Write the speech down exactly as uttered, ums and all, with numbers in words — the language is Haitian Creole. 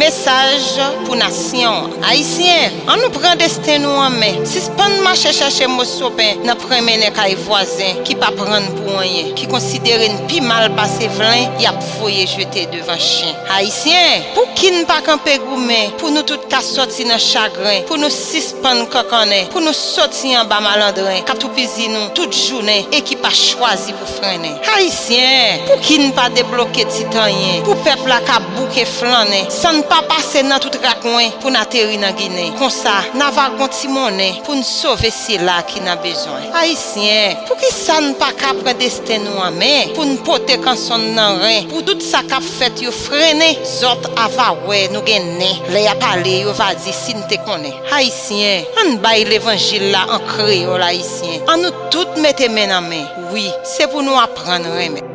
Mesaj pou nasyon. Ayisyen, ann nou pran desten nou an men. Sispann mache chèche moso pen nan pran mennen kay vwazen ki p ap rann pou anyen, ki konsidere n pi mal pase vlen y ap voye jete devan chen. Ayisyen, pouki n pa kanpe goumen pou nou tout ka sòti nan chagren, pou nou sispann kankannen, pou nou sòti anba malandren k ap toupizi nou tout jounen e ki pa chwazi pou frennen? Ayisyen, pouki n pa debloke ti tanyen pou pèp la ka bouke flannen san n pa pase nan tout rakwen pou n ateri nan Ginen? Konsa, n a vagon ti monnen pou n sove sila ki nan bezwen. Ayisyen, poukisa n pa ka pran desten nou an men pou n pote kanson n nan ren pou tout sa k ap fèt yo frennen? Zòt ava wè nou gen nen lè y ap ale, yo va di si n te konnen. Ayisyen, ann bay levanjil la an kreyòl ayisyen. Ann nou tout mete men nan men. Wi, se pou nou aprann renmen.